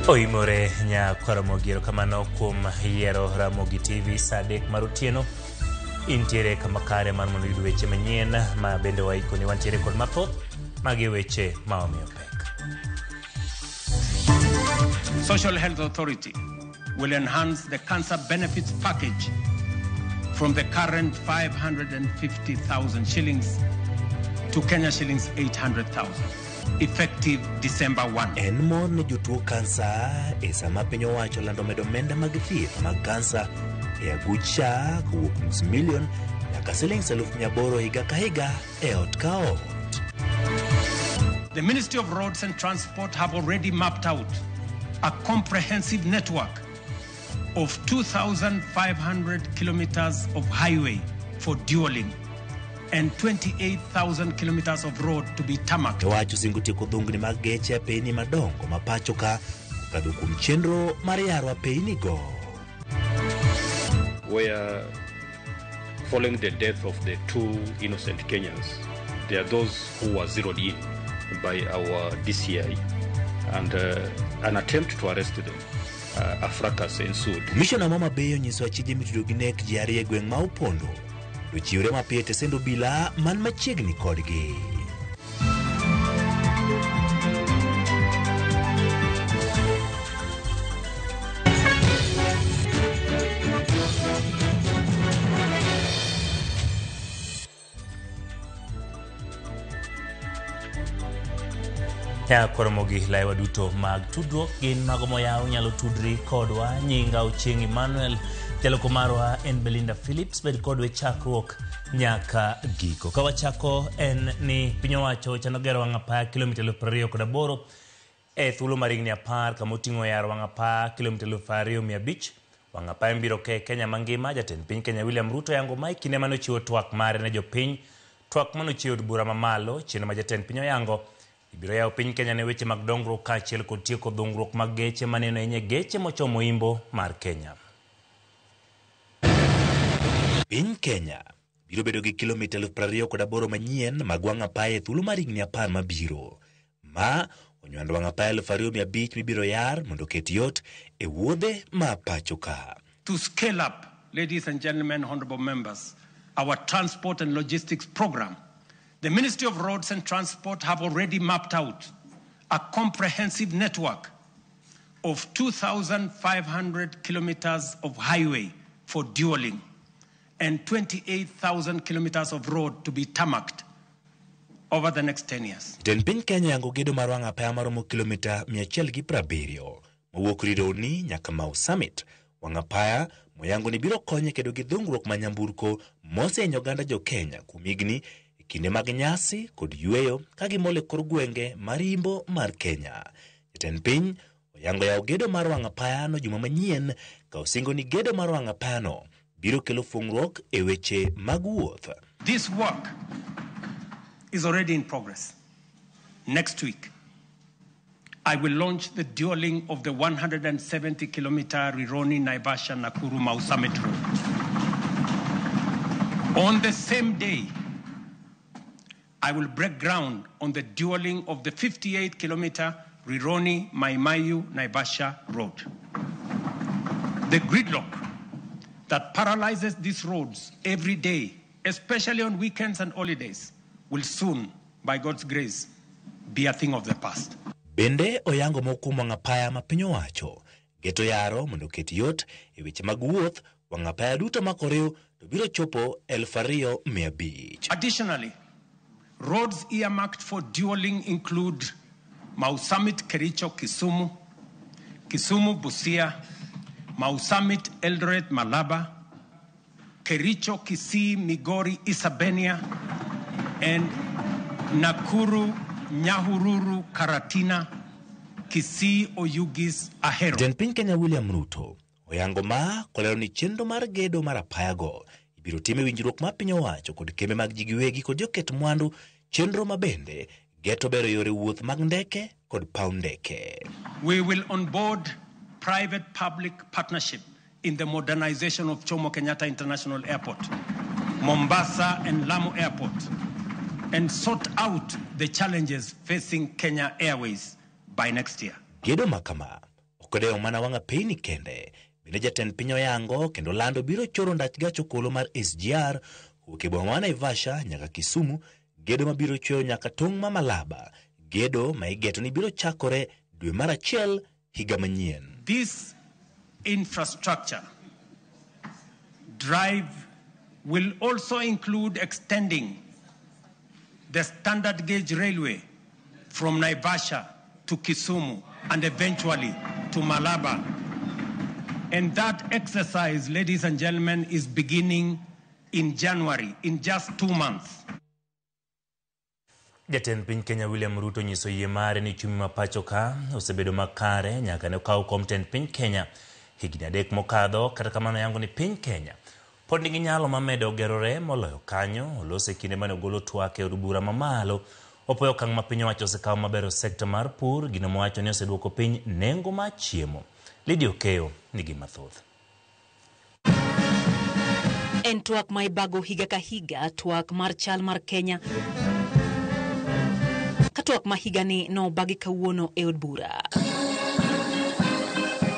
Oimore nyakwar Ramogi, erokamano kuom yiero Ramogi TV saa 3 mar otieno. Intiere kama kare mar mondo iyud weche manyien ma bende waikoni wantiere kod mathoth magi weche ma omiyo pek. Social Health Authority will enhance the cancer benefits package from the current 550,000 shillings to Kenya shillings 800,000, effective December 1. En mor ne jotuo kansa e sama piny owacho lando medo omenda mag thieth mag kansa e aguch SHA kowuok nus milion nyaka siling 800,000 higa ka higa e ot ka ot. The Ministry of Roads and Transport have already mapped out a comprehensive network of 2,500 kilometers of highway for dualling and 28,000 kilometers of road to be tarmacked. Owacho singo tieko dhungni mag geche apeyni madongo ma pacho ka kokadho kuom chenro mar yaro apeyni go. Where following the death of the two innocent Kenyans, there are those who were zeroed in by our DCI and an attempt to arrest them. A fracas ensued. Commissioner ma Homa Bay onyiso achije mitudo gi nek ji ariyo e gweng' ma Opondo mondo ochiwre mapiyo e tesend obila man machiegni kodgi. Ya koromogi laiwa duto mag tudruok gin mago moyaw nyalo tudri kodwa. Nyinga Ochieng' Emmanuel, jaloko marwa en Belinda Phillips. Bed kodwa e chakruok nyaka giko. Ka wachako en ni piny owacho chano gero wang' apaya kilomita 28,000 e thuolo mar higni 10 kama oting'o yaro wang' apaya kilomita 2,500. Wang' apaya mibiro ke Kenya mangima. Jatend piny Kenya William Ruto yango ma e kinde mane ochiwo twak mare ne jopiny. Twak mane ochiwo od bura mamalo chieng' ma jatend piny oyango ibiro yawo piny Kenya ne weche mag dongruok kaachiel kod tieko dhungruok mag geche maneno ahinya geche mochomo imbo mar Kenya. Piny Kenya biro bedo gi kilomita 28,000 manyien mag wang' apaya e thuolo mar higni 10 mabiro. Ma onywando wang' apaya 2,500 mibiro yar mondo oket yot e wuodhe ma pacho ka. To scale up, ladies and gentlemen, honorable members, our transport and logistics program, the Ministry of Roads and Transport have already mapped out a comprehensive network of 2,500 kilometers of highway for dualling and 28,000 kilometers of road to be tarmacked over the next 10 years. Jatend piny Kenya yango gedo mar wang' apaya maromo kilomita 170 mowuok Rironi nyaka Mau Summit. Wang' apaya moyango ni biro konyo e kedo gi dhungruok ma nyamburko mosehinyo oganda jo Kenya kuom higni e kinde mag nyasi kod yweyo ka gimol e kor gwenge mar imbo mar Kenya. Jatend piny oyango yawo gedo mar wang' apaya no juma manyien ka osingo ni gedo mar wang' apaya no biro kelo fungruok e weche mag wuoth. This work is already in progress. Next week, I will launch the dualling of the 170-kilometer Rironi, Naivasha, Nakuru, Mau Summit Road. On the same day, I will break ground on the dualling of the 58-kilometer Rironi, Mai Mahiu, Naivasha Road. The gridlock that paralyzes these roads every day, especially on weekends and holidays, will soon, by God's grace, be a thing of the past. Bende oyango moko kuom wang' apaya ma piny owacho geto yaro mondo oket yot e weche mag wuoth. Wang' apaya duto ma koriw to biro chopo 2,500. Additionally, roads earmarked for dualling include Mau Summit, Kericho, Kisumu, Kisumu, Busia, Mau Summit, Eldoret, Malaba, Kericho, Kisii, Migori, Isabenia, and Nakuru, Nyahururu, Karatina, Kisii, Oyugis, Ahero. Jatend piny Kenya William Ruto oyango ma kolero ni chenro mar gedo mar apayago ibiro tim e winjruok mar piny owacho kod kembe mag ji giwegi kod joket mwandu, chenro ma bende geto bero yore wuoth mag ndeke kod paw ndeke. We will onboard private-public partnership in the modernization of Jomo Kenyatta International Airport, Mombasa and Lamu Airport, and sort out the challenges facing Kenya Airways by next year. Gedo ma kama Ok odewo mana wang' apeyni kende, bende jatend piny oyango kendo lando biro choro ndach gach okolo mar SGR kowuok e boma ma Naivasha nyaka Kisumu, gedo mabiro chweyo nyaka tong' ma Malaba, gedo ma igeto ni biro chakore dwe mar achiel higa manyien. This infrastructure drive will also include extending the standard gauge railway from Naivasha to Kisumu and eventually to Malaba. And that exercise, ladies and gentlemen, is beginning in January, in just 2 months. Jatend piny Kenya William Ruto nyiso yie mare ni uchumi ma pacho ka osebedo makare nyaka ne okaw kom tend piny Kenya higni 3 mokadho. Kata kamano yango ni piny Kenya pod nigi nyalo mamedo gerore moloyo kanyo. Olose kinde mane ogolo twak e od bura mamalo. Opoyo okang' ma piny owacho osekawo mabero sekta mar pur, gino mowacho ni oseduoko piny nengo mar chiemo. Lydia Okeyo nigi mathoth. En twak ma ibago higa ka higa, twak mar chal mar Kenya. Ka twak ma higani nobagi kawuono e od bura.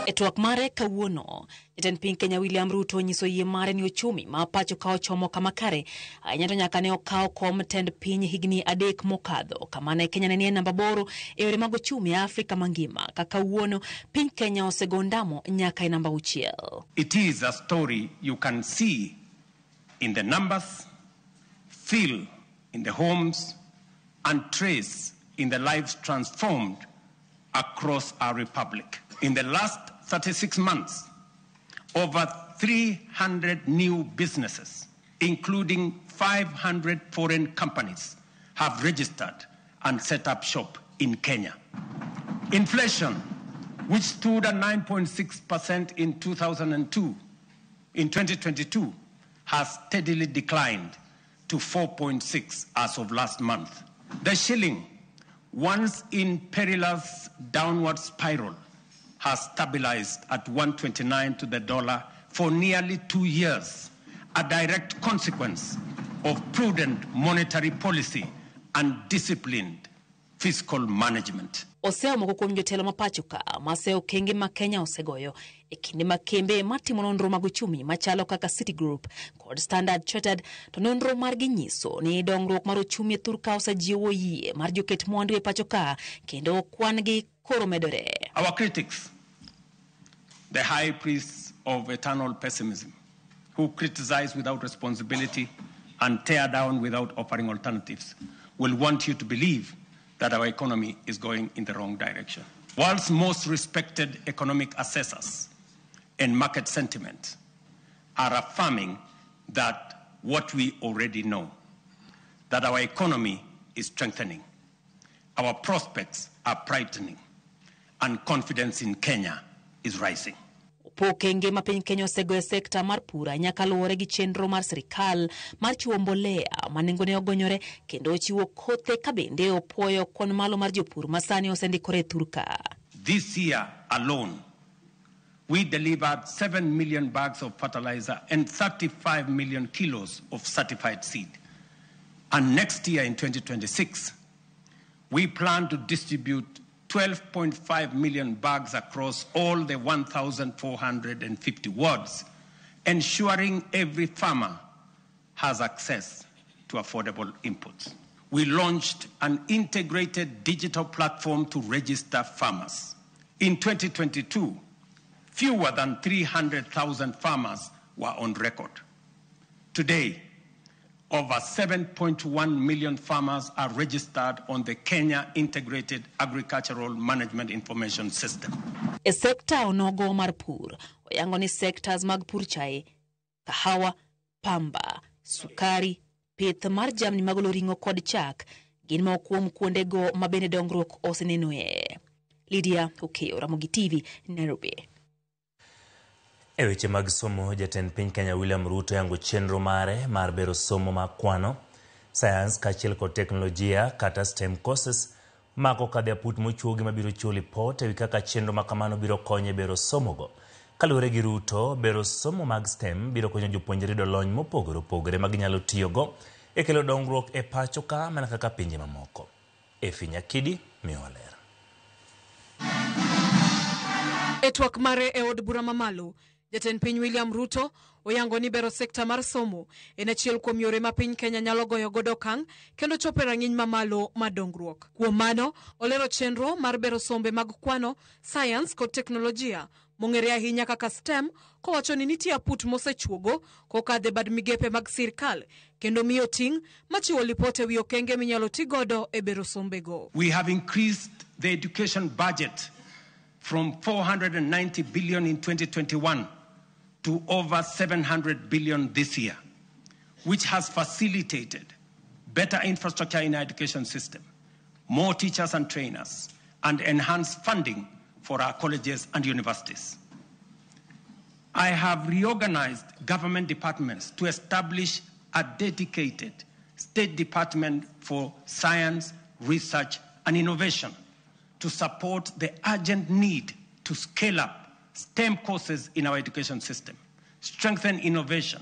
E twak mare kawuono, jatend piny Kenya William Ruto nyiso yie mare ni uchumi ma pacho ka ochomo kama kare, ahinya to nyaka ne okaw kom tend piny higni 3 mokadho, kama ne Kenya ne nie namba 8 e yore mag uchumi e Afrika mangima. Ka kawuono, piny Kenya osego ndamo nyaka e namba 6. It is a story you can see in the numbers, feel in the homes, and trace in the lives transformed across our republic. In the last 36 months, over 300 new businesses, including 500 foreign companies, have registered and set up shop in Kenya. Inflation, which stood at 9.6% in 2022, has steadily declined to 4.6 as of last month. The shilling, once in perilous downward spiral, has stabilized at 129 to the dollar for nearly 2 years, a direct consequence of prudent monetary policy and disciplined fiscal management. Oseo moko kuom jotelo ma pacho ka maseo kenge ma Kenya osegoyo e kinde ma kembe matimo nonro mag uchumi machalo kaka Citigroup kod Standard Chartered, to nonro margi nyiso ni dongruok mar uchumi e thur ka osejiwo yie mar joket mwandu e pacho ka kendo kwan gi koro medore. Our critics, the high priests of eternal pessimism, who criticize without responsibility and tear down without offering alternatives, will want you to believe that our economy is going in the wrong direction. World's most respected economic assessors and market sentiment are affirming that what we already know, that our economy is strengthening, our prospects are brightening, and confidence in Kenya is rising. Okenge ma piny Kenya osego e sekta mar pur nyaka luwore gi chenro mar sirikal mar chiwo mbolea ma nengone ogonyore kendo chiwo kothe ka bende opuoyo kwan malo mar jopur ma sani osendikore e thurka. This year alone, we delivered 7 million bags of fertilizer and 35 million kilos of certified seed. And next year in 2026, we plan to distribute 12.5 million bags across all the 1,450 wards, ensuring every farmer has access to affordable inputs. We launched an integrated digital platform to register farmers. In 2022, fewer than 300,000 farmers were on record. Today, over 7.1 million farmers are registered on the Kenya Integrated Agricultural Management Information System. E sekta onogo mar pur, oyango ni sectors mag pur chae, kahawa, pamba, sukari, pith mar jamni magolo ring'o kod chak gin moko kuom kuondego ma bende dongruok osenenoe. Lydia Okeyo, Ramogi TV, Nairobi. E weche mag somo, jatend piny Kenya William Ruto yango chenro mare mar bero somo mag kwano, science kaachiel kod teknolojia kata STEM courses mako kadhi aput mochuogi mabiro chiwo lipot ewi kaka chenro ma kamano biro konyo e bero somogo. Kaluwore gi Ruto, bero somo mag STEM biro konyo jopuonjre yudo lony mopogore opogore ma ginyalo tiyogo e kelo dongruok e pacho ka mana kaka pinje mamoko. Efi Nyakidi miyowa ler. E twak mare e od bura mamalo, jatend piny William Ruto oyango ni bero sekta mar somo en achiel kuom yore ma piny Kenya nyalo goyo godo okang' kendo chopo e rang'iny mamalo mar dongruok. Kuom mano, olero chenro mar bero sombe mag kwano, sayans kod teknolojia mong'ere ahinya kaka STEM, kowacho ni nitie aput mosechuogo kokadho e bad migepe mag sirkal kendo miyo ting' machiwo lipot ewi okenge minyalo ti godo e bero sombego. We have increased the education budget from 490 billion in 2021 to over 700 billion this year, which has facilitated better infrastructure in our education system, more teachers and trainers, and enhanced funding for our colleges and universities. I have reorganized government departments to establish a dedicated state department for science, research, and innovation to support the urgent need to scale up STEM courses in our education system, strengthen innovation,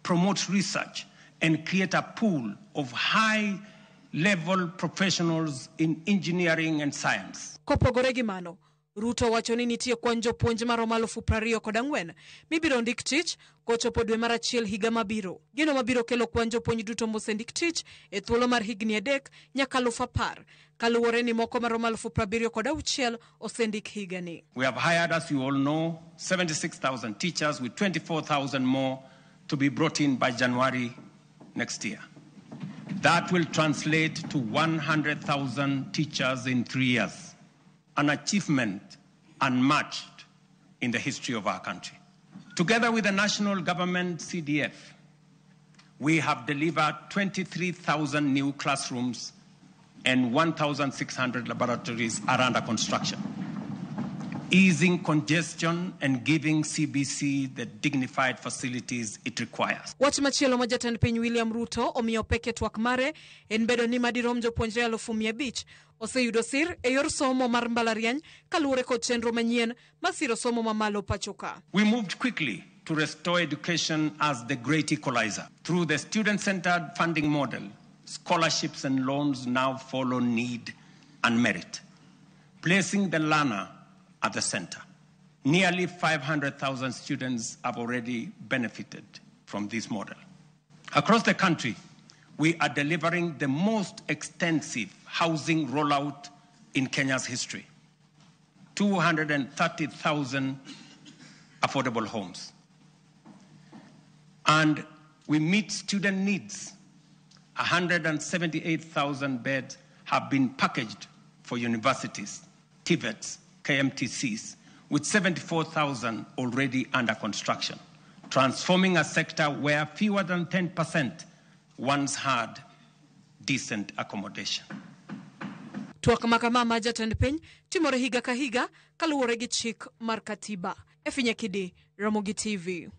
promote research, and create a pool of high-level professionals in engineering and science. Kopogore gi mano, Ruto wacho ni nitie kwan jopuonj maromo 24,000 mibiro ndik tich kochopo dwe mar achiel higa mabiro. Gino mabiro kelo kwan jopuonj duto mosendik tich e thuolo mar higni 3 nyaka 10,000, kaluwore ni moko maromo 76,000 osendik higani. We have hired, as you all know, 76,000 teachers with 24,000 more to be brought in by January next year. That will translate to 100,000 teachers in 3 years, an achievement unmatched in the history of our country. Together with the national government CDF, we have delivered 23,000 new classrooms and 1,600 laboratories are under construction, easing congestion and giving CBC the dignified facilities it requires. Wach machielo ma jatend piny William Ruto omiyo pek e twak mare en bedo ni madirom jopuonjre 500,000 oseyudo sir e yor somo mar mbalariany kaluwore kod chenro manyien masiro somo mamalo pacho ka. We moved quickly to restore education as the great equalizer. Through the student-centered funding model, scholarships and loans now follow need and merit, placing the learner at the center. Nearly 500,000 students have already benefited from this model. Across the country, we are delivering the most extensive housing rollout in Kenya's history, 230,000 affordable homes. And we meet student needs. 178,000 beds have been packaged for universities, TVETs, KMTCs, with 74,000 already under construction, transforming a sector where fewer than 10% once had decent accommodation. Twak ma kama ma jatend piny timore higa ka higa kaluwore gi chik mar katiba. Efinya Kidi, Ramogi TV.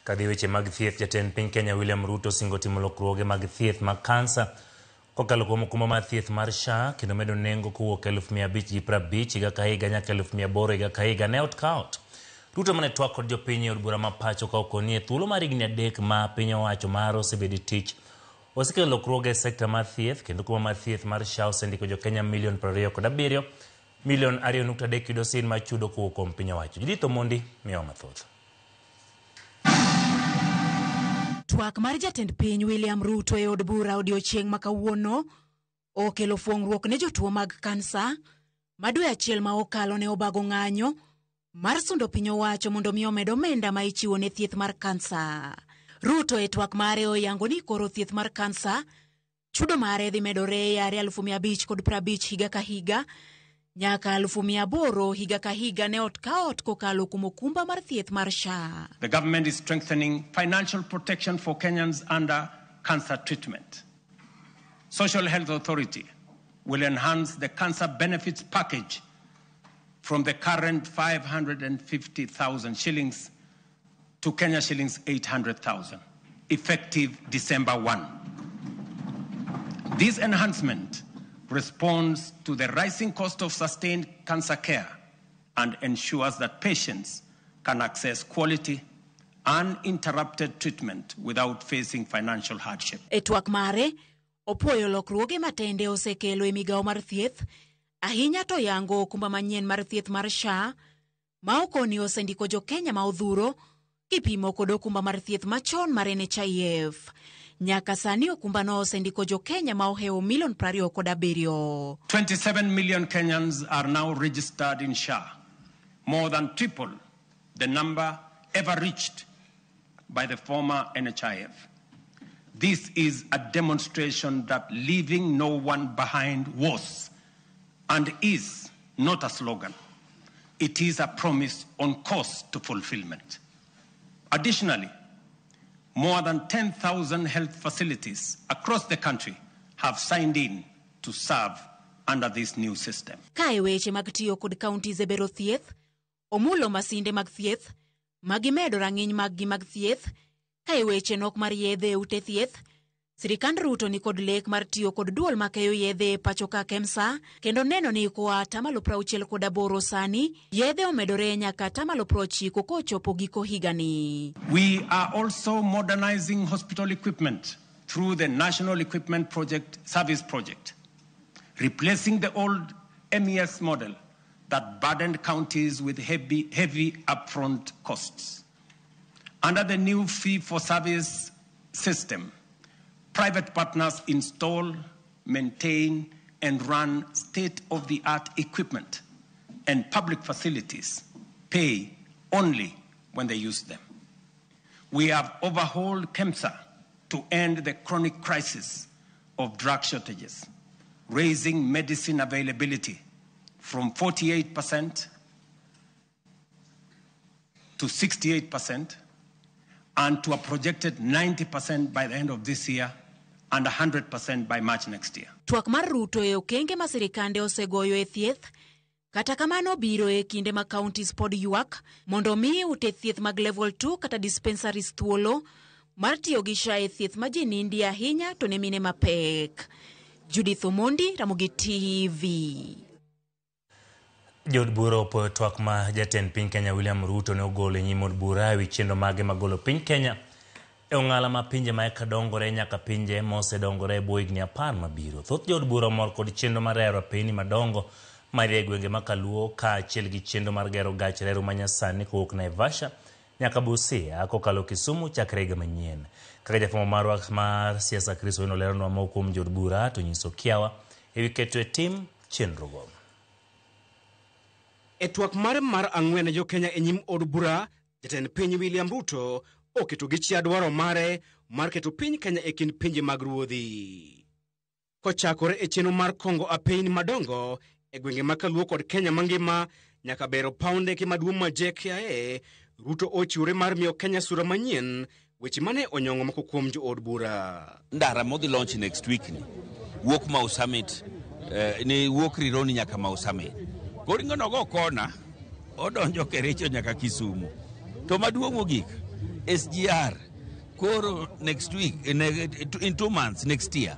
Kadhi weche mag thieth, jatend piny Kenya William Ruto singo timo lokruoge mag thieth mag kansa kokalo kuom okumba mar thieth mar SHA kendo medo nengo kowuok 550,000 higa ka higa nyaka 800,000 higa ka higa ne ot ka ot. Ruto mane twak kod jopiny e od bura ma pacho ka okoni e thuolo mar higni 3 ma piny owacho mare osebedo e tich osekelo lokruoge e sekta mar thieth kendo okumba mar thieth mar SHA osendiko jokenya milion 27, milion 2.3 yudo sin mar chudo kowuok kuom piny owacho. Judith Omondi miyowa mathoth. Twak mar jatend piny William Ruto e od bura odiochieng' ma kawuono okelo fuong'ruok ne jotuo mag kansa ma dwe achiel ma okalo ne obago ng'anyo mar sundo piny owacho mondo mi omed omenda ma ichiwo ne thieth mar kansa. Ruto e twak mare oyango ni koro thieth mar kansa chudo mare dhi medore yare 550,000 higa ka higa nyaka 800,000 higa ka higa ne ot ka ot kokalo kuom okumba mar thieth mar SHA. The government is strengthening financial protection for Kenyans under cancer treatment. Social Health Authority will enhance the cancer benefits package from the current 550,000 shillings to Kenya shillings 800,000, effective December 1. This enhancement responds to the rising cost of sustained cancer care and ensures that patients can access quality, uninterrupted treatment without facing financial hardship. E twak mare, opuoyo lokruoge matende osekelo e migawo mar thieth, Ahinya to yango okumba manyien mar thieth mar SHA ma okoni osendiko jo Kenya ma odhuro kipimo kod okumba mar thieth machon mar NHIF. Nyaka sani okumbano osendiko jo Kenya ma ohewo milion 27. 27 million Kenyans are now registered in SHA, more than triple the number ever reached by the former NHIF. This is a demonstration that leaving no one behind was and is not a slogan. It is a promise on course to fulfillment. Additionally, more than 10,000 health facilities across the country have signed in to serve under this new system. Ka e weche mag tiyo kod counties e bero thieth, omulo masinde mag thieth, magimedo rang'iny maggi mag thieth, ka e weche nok mar yedhe e ute thieth, sirikand Ruto ni kod lek mar tiyo kod duol makeyo yedhe e pacho ka KEMSA, kendo neno ni koa 68% sani, yedhe omedore nyaka 90% kochopo giko higani. We are also modernizing hospital equipment through the National Equipment Project Service Project, replacing the old MES model that burdened counties with heavy, heavy upfront costs. Under the new fee-for-service system, private partners install, maintain, and run state-of-the-art equipment, and public facilities pay only when they use them. We have overhauled KEMSA to end the chronic crisis of drug shortages, raising medicine availability from 48% to 68% and to a projected 90% by the end of this year and 100% by March next year. Twak mar Ruto e okenge ma sirikande osegoyo e thieth, kata kamano biro e kinde ma counties pod ywak mondo mi ute thieth mag level 2 kata dispensaries thuolo mar tiyo gi SHA e thieth ma ji nindie ahinya to ne mine mapek. Judith Omondi, Ramogi TV. Jood bura opoyo twak ma jatend piny Kenya William Ruto ne ogolo e nyim od bura ewi chenro mage mag golo piny Kenya e ong'ala ma pinje ma eka dongore nyaka pinje mosedongore e bwo higni 10 mabiro. Thoth jood bura omor kod chenro mar reru apeyni madongo mar e gwenge ma Kaluo kaachiel gi chenro mar gero gach reru manyasani kowuok Naivasha nyaka Busia kokalo Kisumu chakre higa manyien. Kaka jafwambo marwa mar siasa Chris Owino leronwa moko kuom jood bura to nyiso kiawa ewi keto e tim chenrogo. E twak mare mar ang'wen ne jo-Kenya e nyim od bura, jatend piny William Ruto oketo gi chia dwaro mare mar keto piny Kenya e kind pinje mag ruodhi. Kochakore e chenro mar kongo apeyni madongo e gwenge ma Kaluo kod Kenya mangima nyaka bero paw ndeke maduong' ma JKIA, Ruto ochiwore mar miyo Kenya sura manyien, weche mane onyong'o moko kuom jood bura. Ndara modhi launch next week ni wuok Mau Summit, ni wuok Rironi nyaka Mau Summit. Koringo nogo kona, odonjo Kericho nyaka Kisumu. To maduong' mogik, SGR, koro next week, in 2 months next year,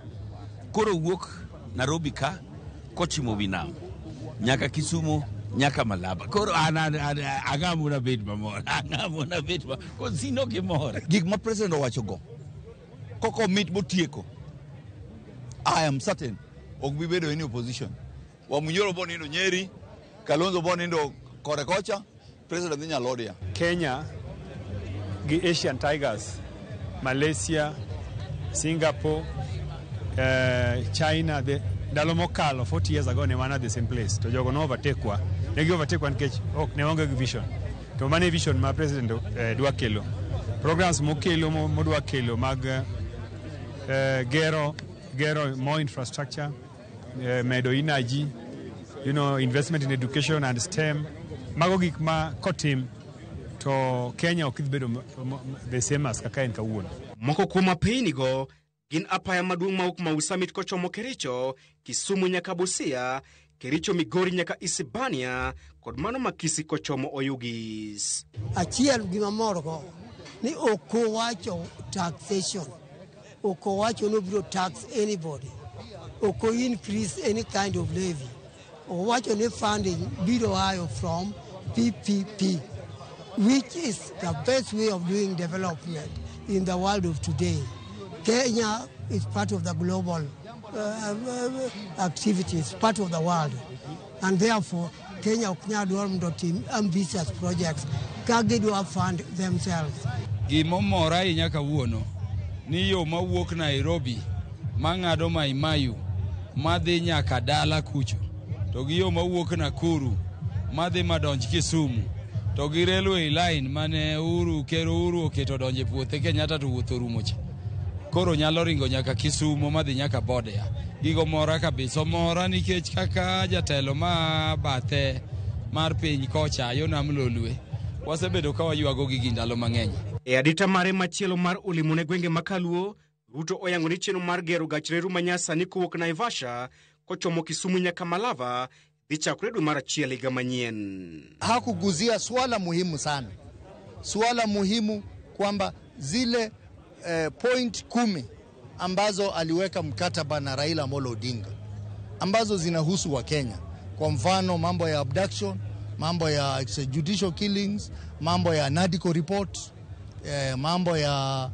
koro wuok Nairobi ka, kochimo wi nam, nyaka Kisumu, nyaka Malaba. Koro an ang'amuna bet mamor, ang'amuna bet mamor, kosino gimor. Gik ma president owacho go, koko mit motieko, I am certain, ok bi bedo any opposition. Wamunyoro bo nindo Nyeri, Kalonzo bo nindo kore kocha, president dhi Nyalodia. Kenya gi Asian Tigers, Malaysia, Singapore, China, the ndalo mokalo 40 years ago ne wan at the same place to jogo no overtake wa, ne gi overtake wa nikech ok ne waonge gi vision. To mano e vision ma president dwa kelo. Programs mokelo modwa kelo mag gero more infrastructure, medo energy, investment in education and STEM. Mago gik ma kotim to Kenya ok dhi bedo the same as kaka en kawuono. Moko kuom apeynigo gin apaya maduong' mawuok Mau Summit kochomo Kericho, Kisumu nyaka Busia, Kericho Migori nyaka Isebania kod mano ma Kisii kochomo Oyugis. Achiel gima morgo ni ok owacho taxation, ok owacho ni obiro tax anybody, ok o increase any kind of levy. Owacho ni funding biro ayo from PPP, which is the best way of doing development in the world of today. Kenya is part of the global activities, part of the world. And therefore, Kenya ok nyal dwaro mondo otim ambitious projects ka gidwa fund themselves. Gimomora ahinya kawuono ni yo mawuok Nairobi mang'ado Mai Mahiu madhi nyaka dala kucho to gi yo mawuok Nakuru madhi madonj Kisumu to gi railway line mane Uhuru Ker Uhuru oketo donjo e puothe Kenyatta to wuoth orumo cha koro nyalo ringo nyaka Kisumu madhi nyaka Bodea. Gigo mora kabisa, omora nikech kaka jatelo ma bathe mar piny kocha yo nam Lolwe wasebedo ka waywago gigi ndalo mang'eny. E adita mare machielo mar olemo ne gwenge ma Kaluo, Ruto oyango ni chenro mar gero gach reru manyasani kowuok Naivasha kochomo Kisumu nyaka Malava dhi chakore dwe mar achiel higa manyien. Hakuguzia swala muhimu sana, swala muhimu kwamba zile point 10 ambazo aliweka mkataba na Raila Amolo Odinga ambazo zinahusu wa Kenya, kwa mfano mambo ya abduction, mambo ya extrajudicial killings, mambo ya NADCO report, mambo ya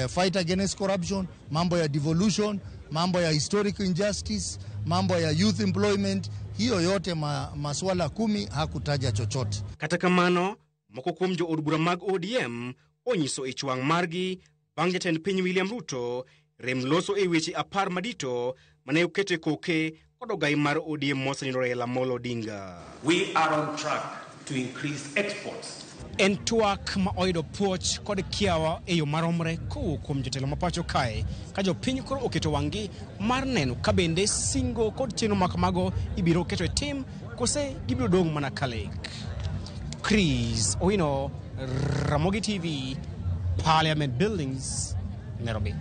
fight against corruption, mambo ya devolution, mambo ya historic injustice, mambo ya youth employment. Hiyo yote masuala 10 hakutaja chochote. Kata kamano, moko kuom jo od bura mag ODM onyiso ich wang' margi bang' jatend piny William Ruto rem loso e weche 10 madito mane okete koke kod ogai mar ODM mosenindo Raila Amolo Odinga. We are on track to increase exports. En twak ma oyudo puoch kod kiawa e yo maromre kowuok kuom jotelo ma pacho kae ka jopiny koro oketo wang'gi mar neno ka bende singo kod chenro ma kamago ibiro keto e tim kose gibiro dong' mana ka lek. Chris Owino, Ramogi TV, Parliament Buildings, Nairobi.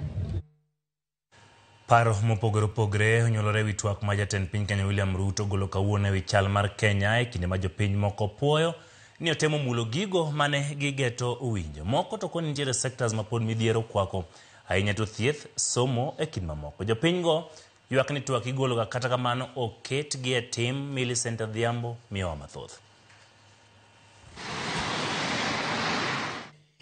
Paro mopogore opogore onyuolore wi twak ma jatend piny Kenya William Ruto golo kawuono ewi chal mar Kenya e kinde ma jopiny moko puoyo ni otemo mulo gigo mane gigeto owinjo. Moko to koni nitiere sectors ma pod midhiero okwako ahinya to thieth, somo e kind mamoko. Jopiny go ywak ni twak igologa kata kamano oketgi e tim. Millicent Adhiambo miyowa mathoth.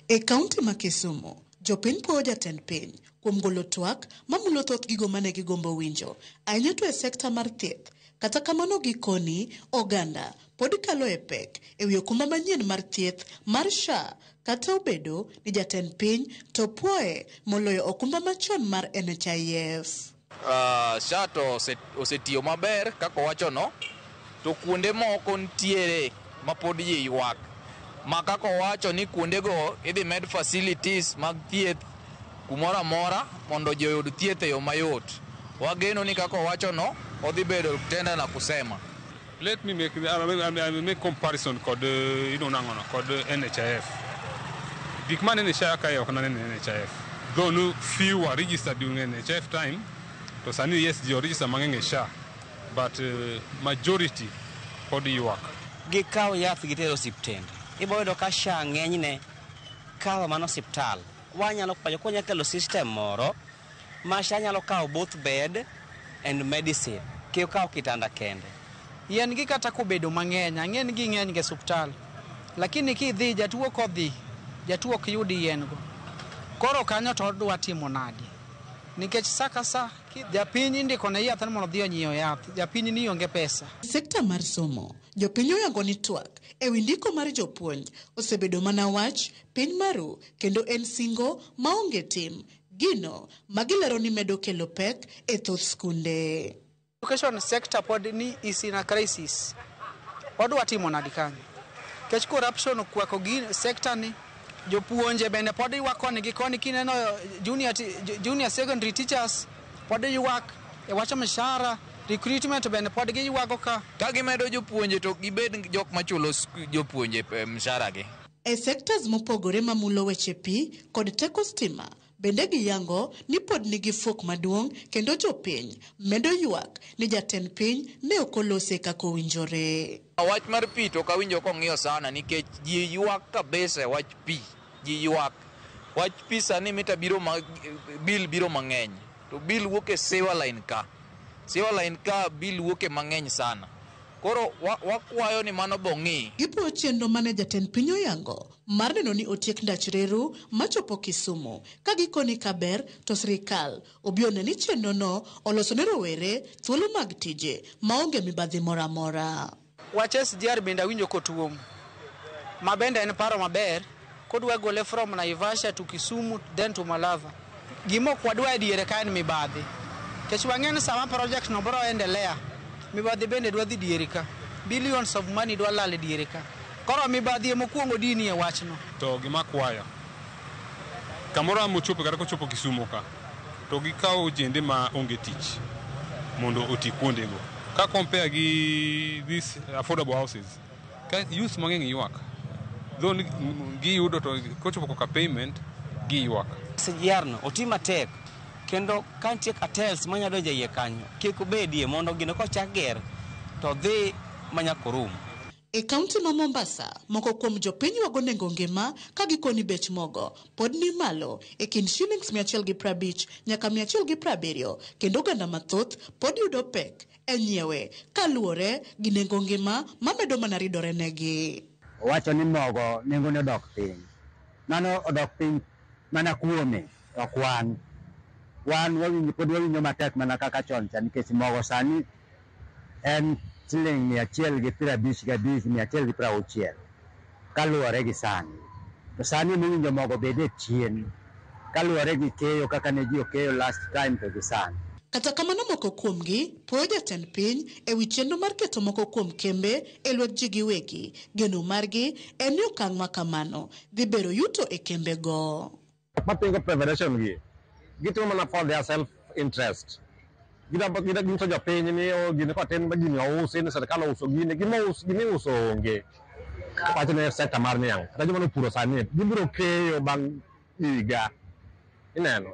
E kaunti ma Kisumu, jopiny puoyo jatend piny kuom golo twak mamulo thoth gigo mane gigombo winjo, ahinya to e sekta mar thieth. Kata kamano gikoni, oganda pod kalo e pek ewi okumba manyien mar thieth mar SHA, kata obedo ni jatend piny to puoye moloyo okumba machon mar NHIF. SHA to osetiyo maber kaka owachono, to kuonde moko nitiere ma pod ji ywak. Ma kaka owacho ni kuondego idhi med facilities mag thieth kumoro amora mondo ji oyud thieth e yo mayot. Wageno ni kaka owachono odhi bedo tenda na kusema. Let me make, I make comparison kod nangono kod NHIF. Gik mane NHIF kae ok naneno NHIF. Though no few were registered during NHIF time, to sani yes ji register mang'eny e SHA, but majority pod ywak. Gikawo yath gitero osiptende. Ibo yudo ka SHA ng'enyne kawo mana osiptal. Wanyalo kwayo kwanyalo kelo system moro ma SHA nyalo kawo both bed and medicine, kik okaw kitanda kende. Yien gi kata kobedo mang'eny, ang'e ni ging'eny ga e osiptal, lakini kidhi jatuo kodhi, jatuo ok yud yien go. Koro kanyo to odwa timo nadi? Nikech sa ka sa japiny indiko ne yath ni mondo odhi onyiew yath, japiny ni onge pesa. Sekta mar somo, jopiny oyango ni twak ewi ndiko mar jopuonj osebedo mana wach piny maru kendo en singo maonge tim, gino magilero ni medo kelo pek e thoth skunde. Education sector pod ni is in a crisis. Odwa timo nadi kanyo? Nikech corruption okwako gi sector ni, jopuonje bende pod ywak koni gi koni. Kineno junior secondary teachers pod ywak e wach mshahara, recruitment bende pod giywago ka. Ka gimedo jopuonje to gibed jok machulo jopuonje mshahara gi. E sectors mopogore mamulo weche pi kod teko stima, bende giyango ni pod nigi fuok maduong' kendo jopiny medo ywak ni jatend piny ne ok olose kaka owinjore. Wach mar pi to ok awinjo kong'iyo sana nikech ji ywak kabisa e wach pi. Ji ywak. Wach pi sani mita biro ma, bill biro mang'eny. To bill wuok e sewer line ka. Sewer line ka bill wuok e mang'eny sana. Koro wakwayo ni mano bong'i. Gipuo chenro mane jatend piny oyango mar neno ni otiek ndach reru machopo Kisumu ka gikoni kaber to sirikal obi one ni chenro no oloso ne rowere thuolo mag tije maonge mibadhi moro amora. Wach SGR bende awinjo kotuom ma bende en paro maber kodwa gole from Naivasha to Kisumu then to Malava. Gima ok wadwa e diere ka en mibadhi. Nikech wang'eyo ni sama project no biro endelea, mibadhi bende dwa dhi diere ka. Billions of money dwa lal e diere ka. Koro mibadhi emokwongo dini e wachno. To gima kwayo, kamoro mochopo kata kochopo Kisumu ka, to gikawo ojende ma onge tich mondo oti kuondego. Ka compare gi these affordable houses, ka youth mang'eny ywak. Though giyudo to kochopo koka payment, giywak. SGR no oti matek kendo ka nitie cartels manyalo donjo e iye kanyo kik obedie mondo gino kochak ger to dhi manyaka orum. E kaunti ma Mombasa, moko kuom jopiny ywago nengo ngima ka gikoni bech mogo pod ni malo e kind shillings 150 nyaka 170 kendo oganda mathoth pod yudo pek e nyiewe kaluwore gi nengo ngima mamedo mana ridore negi. Owacho ni mogo nengone odok piny. Mano odok piny mana kuome, ok wan. Wan wawinjo, pod wawinjo matek mana kaka chon cha nikech mogo sani en siling 155, 160 kaluwore gi sani. To sani miwinjo mogo bede chien kaluwore gi keyo kaka ne ji okeyo last time to gi sani. Kata kamano moko kuomgi puoyo jatend piny e wi chenro mar keto moko kuom kembe e lwet ji giwegi. Geno margi en ni okang' ma kamano dhi bero yuto e kembego. Mapingo federation gi gitimo mana for their self interest. Ginyiso jopiny ni gini kotim gini ousi ni sirikal ouso gini, gimiuso onge. Wacho ni sector mar niang' kata joma nopuro sani gibiro keyo bang' higa. Ineno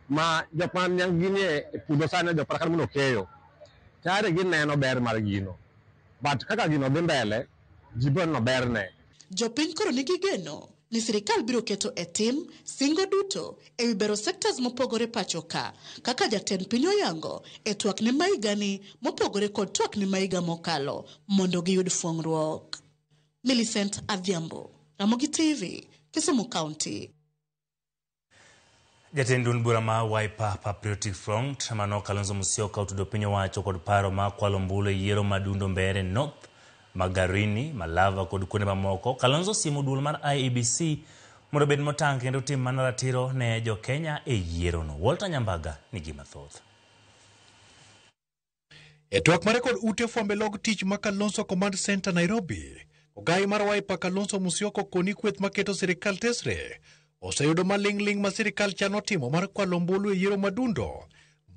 ma jok ma niang' gini e puodho sani jok kata mondo keyo tayari gineno ber mar gino, but kaka gino dhi mbele ji biro neno berne. Jopiny koro nigi geno ni sirikal biro keto e tim singo duto e wi bero sectors mopogore pacho ka kaka jatend piny oyango e twakne ma higani mopogore kod twakne ma higa mokalo mondo giyud fuong'ruok. Millicent Adhiambo, Ramogi TV, Kisumu County. Jatend duond bura ma Wiper Patriotic Front mano Kalonzo Musyoka otudo piny owacho kod paro mar kwalo ombulu e yiero ma Dundo Mbeere North, Magarini, Malava kod kuonde mamoko. Kalonzo osiemo duol mar IEBC mondo obed motang' kendo tim mana ratiro ne jo-Kenya e yierono. Walter Nyambaga nigi mathoth. E twak mare kod ute fwambe log tich ma Kalonzo Command Center Nairobi, ogai mar Wiper Kalonzo Musyoka koni kweth maketo sirikal tesre oseyudo maling'ling' ma sirikal chano timo mar kwalo ombulu e yiero madundo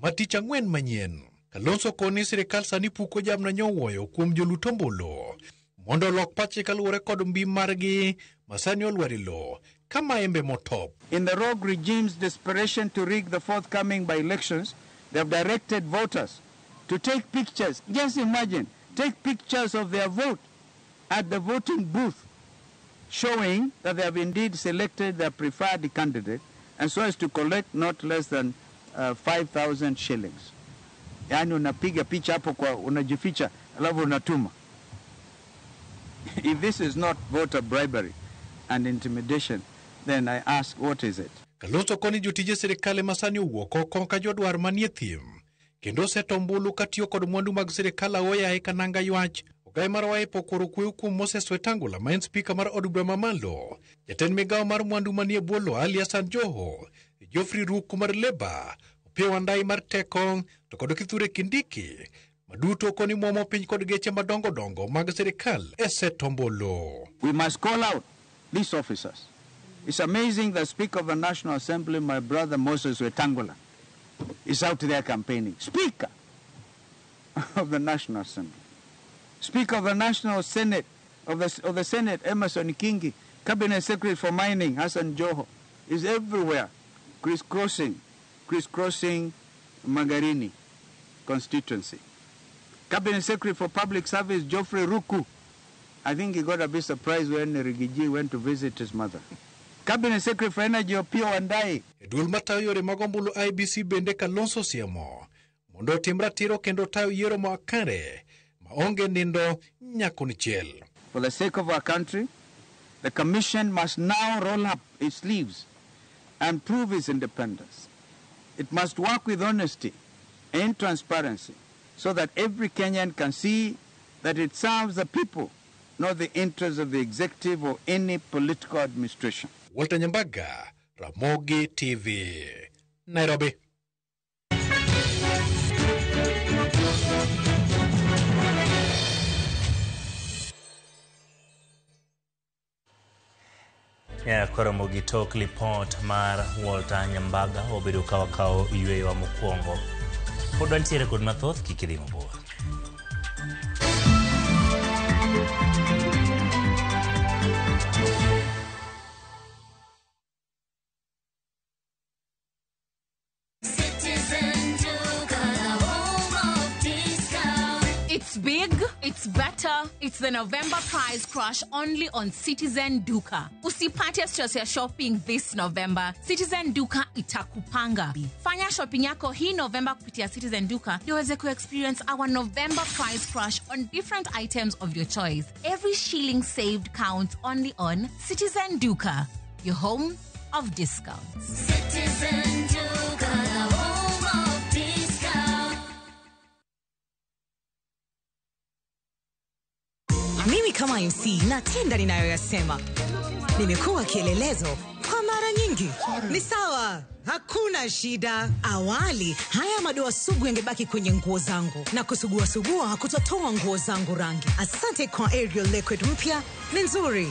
ma tich ang'wen manyien. Kalonzo koni sirikal sani puko jamna nyowuoyo kuom jolut ombulu mondo olok pachgi kaluwore kod mbi margi ma sani olwar e lowo ka maembe motop. In the rogue regime's desperation to rig the forthcoming by-elections, they have directed voters to take pictures. Just imagine, take pictures of their vote at the voting booth, showing that they have indeed selected their preferred candidate, and so as to collect not less than 5,000 shillings. Yani unapiga picha hapo kwa unajificha, alafu unatuma. If this is not voter bribery and intimidation, then I ask, what is it? Kalonzo koni jotije sirikal ema sani owuok oko ka jodwar manie thim kendo oseto ombulu katiyo kod mwandu mag sirikal aoyaye ka nanga ywach. Ogai mar Wiper okworo kweyo kuom Moses Wetangula ma en spika mar od bura mamalo, jatend migawo mar mwandu manie bwo lowo Ali Hassan Joho, Geoffrey Ruku mar Labour, Opiyo Wandayi mar Teko to kod Kithure Kindiki maduto koni muomo piny kod geche madongo dongo mag sirikal e seto ombulu. We must call out these officers. It's amazing the Speaker of the National Assembly, my brother Moses Wetangula, is out there campaigning. Speaker of the National Assembly. Speaker of the National Senate, of the Senate, Emerson Kingi, Cabinet Secretary for Mining, Hassan Joho, is everywhere, crisscrossing Magarini constituency. Cabinet Secretary for Public Service, Geoffrey Ruku. I think he got a bit surprised when Rigiji went to visit his mother. Cabinet Secretary for Energy, Opiyo Wandayi. E duol matayo yore mag ombulu IEBC bende Kalonzo osiemo mondo otim ratiro kendo tayo yiero makare maonge nindo nyakonchiel. For the sake of our country, the Commission must now roll up its sleeves and prove its independence. It must work with honesty and transparency so that every Kenyan can see that it serves the people, not the interests of the executive or any political administration. Walter Nyambaga, Ramogi TV, Nairobi. Koro mogi tok lipot mar Walter Nyambaga obedo ka wakawo yweyowa mokwongo. Pod wantiere kod mathoth, kik idhi mabor. It's big, it's better, it's the November price crash only on Citizen Duka. Usipate stress ya shopping this November. Citizen Duka itakupanga. Fanya shopping yako hii November kupitia Citizen Duka ndio uweze ku-experience our November price crash on different items of your choice. Every shilling saved counts only on Citizen Duka, your home of discounts. Citizen Duka, the home of discount. Mimi kama MC natenda ninayoyasema. Nimekuwa kielelezo kwa mara nyingi. Ni sawa, hakuna shida. Awali, haya madoa sugu yangebaki kwenye nguo zangu. Na kusugua-sugua hakutatoa nguo zangu rangi. Asante kwa Ariel Liquid mpya, ni nzuri.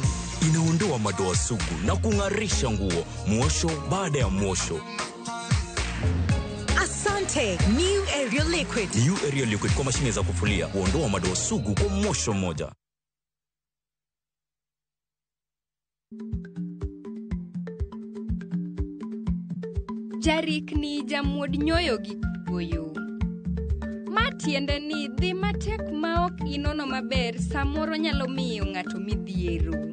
Inaondoa madoa sugu na kung'arisha nguo, mwosho baada ya mwosho. Asante, New Ariel Liquid. New Ariel Liquid kwa mashine za kufulia, huondoa madoa sugu kwa mwosho mmoja. Jarikni jamuod nyoyo gi goyo. Ma tiende ni dhi matek ma ok inono maber samoro nyalo miyo ng'ato midhiero.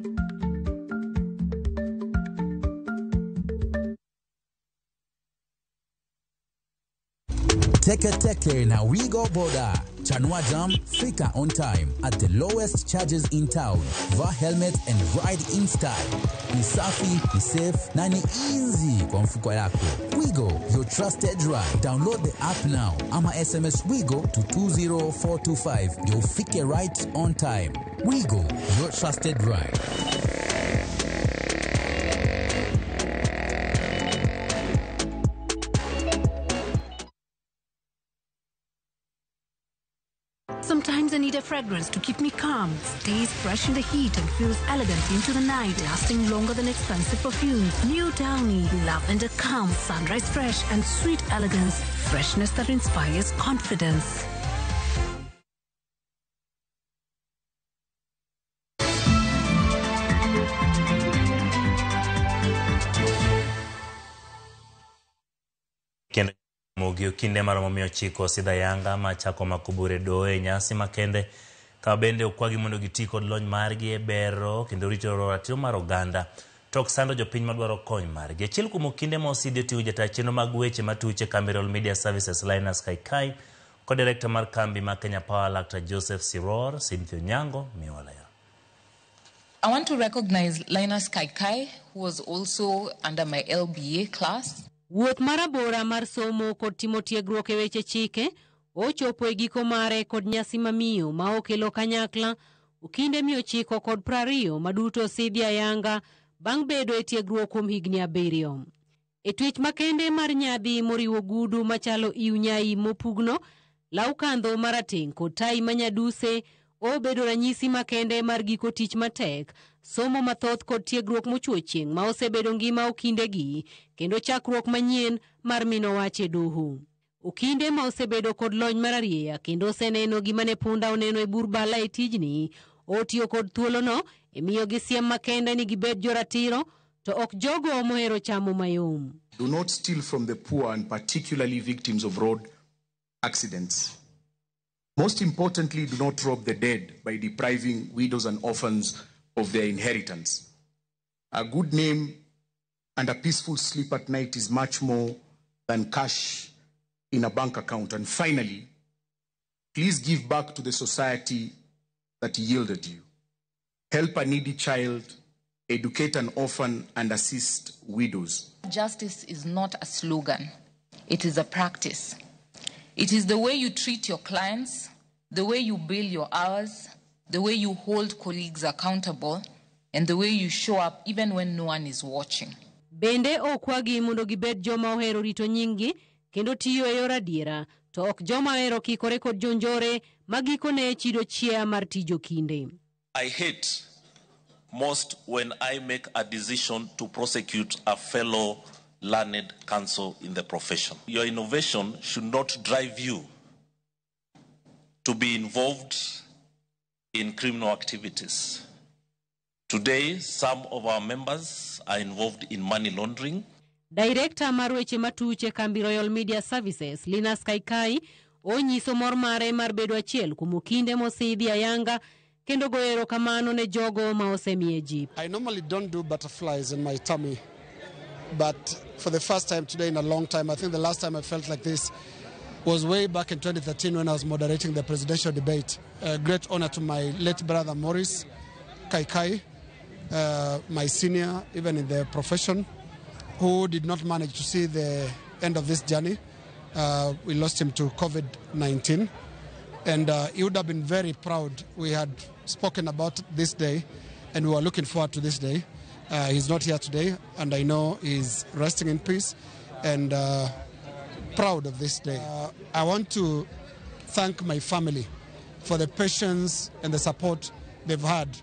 Teke Teke na Wigo Boda. Chanua Jam, fika on time at the lowest charges in town. Vaa helmet and ride in style. Ni safi, ni safe na ni easy kwa mfuko yako. Wigo, your trusted ride. Download the app now. Ama SMS Wigo to 20425. Ndio ufike right on time. Wigo, your trusted ride. Sometimes I need a fragrance to keep me calm, stays fresh in the heat and feels elegant into the night, lasting longer than expensive perfumes. New Downy, lavender calm, sunrise fresh and sweet elegance, freshness that inspires confidence. Kendo Mogi kinde maromo 900 sidha Yanga machako makubure doe nyasi makende ka bende okwagi mondo giti kod lony margi e bero kendo rito ratiro mar oganda tok sando jopiny madwaro kony margi. Achiel kuom okinde ma osidhi oting'o jata chenro mag weche matuche kambi Royal Media Services Linus Kaikai kod direkta mar kambi ma Kenya Power Dr. Joseph Siror. Cynthia Onyango miwa ler. I want to recognize Linus Kaikai, who was also under my LBA class. Wuoth marabora mar somo kod timo tiegruok e weche chike ochopo e giko mare kod nyasi mamiyo ma okelo kanyakla okinde 920 maduto osidhi ayanga bang' bedo e tiegruok kuom higni 7. E twech makende mar nyadhi moriwo gudu machalo iw nyai mopugno, law kandho marateng' kod tai manyaduse obedo ranyisi makende mar giko tich matek, somo mathoth kod tiegruok mochuo chieng' ma osebedo ngima okindegi kendo chakruok manyien mar mino wach e doho. Okinde ma osebedo kod lony mararieya kendo oseneno gima ne punda oneno e bur bala e tijni, otiyo kod thuolono e miyogi siem makende ni gibed joratiro to ok jogo mohero chamo mayom. Do not steal from the poor and particularly victims of road accidents. Most importantly, do not rob the dead by depriving widows and orphans of their inheritance. A good name and a peaceful sleep at night is much more than cash in a bank account. And finally, Please give back to the society that yielded you. Help a needy child, educate an orphan, and assist widows. Justice is not a slogan, it is a practice. It is the way you treat your clients, the way you bill your hours, the way you hold colleagues accountable, and the way you show up even when no one is watching. Bende okwagi mondo gibed joma ohero rito nyinggi kendo tiyo e yor adiera, to ok joma ohero kikore kod jonjore ma gikone chido chia mar tij okinde. I hate most when I make a decision to prosecute a fellow learned counsel in the profession. Your innovation should not drive you to be involved in criminal activities. Today, some of our members are involved in money laundering. Director mar weche matuch e kambi Royal Media Services, Linus Kaikai, onyiso mor mare mar bedo achiel kuom okinde mosidhi ayanga kendo goyo erokamano ne jogo ma osemiye jip. I normally don't do butterflies in my tummy, but for the first time today in a long time, I think the last time I felt like this was way back in 2013 when I was moderating the presidential debate. A great honor to my late brother Maurice Kaikai, my senior even in the profession, who did not manage to see the end of this journey. We lost him to COVID-19, and he would have been very proud. We had spoken about this day, and we were looking forward to this day. He's not here today, and I know he's resting in peace and proud of this day. I want to thank my family for the patience and the support they've had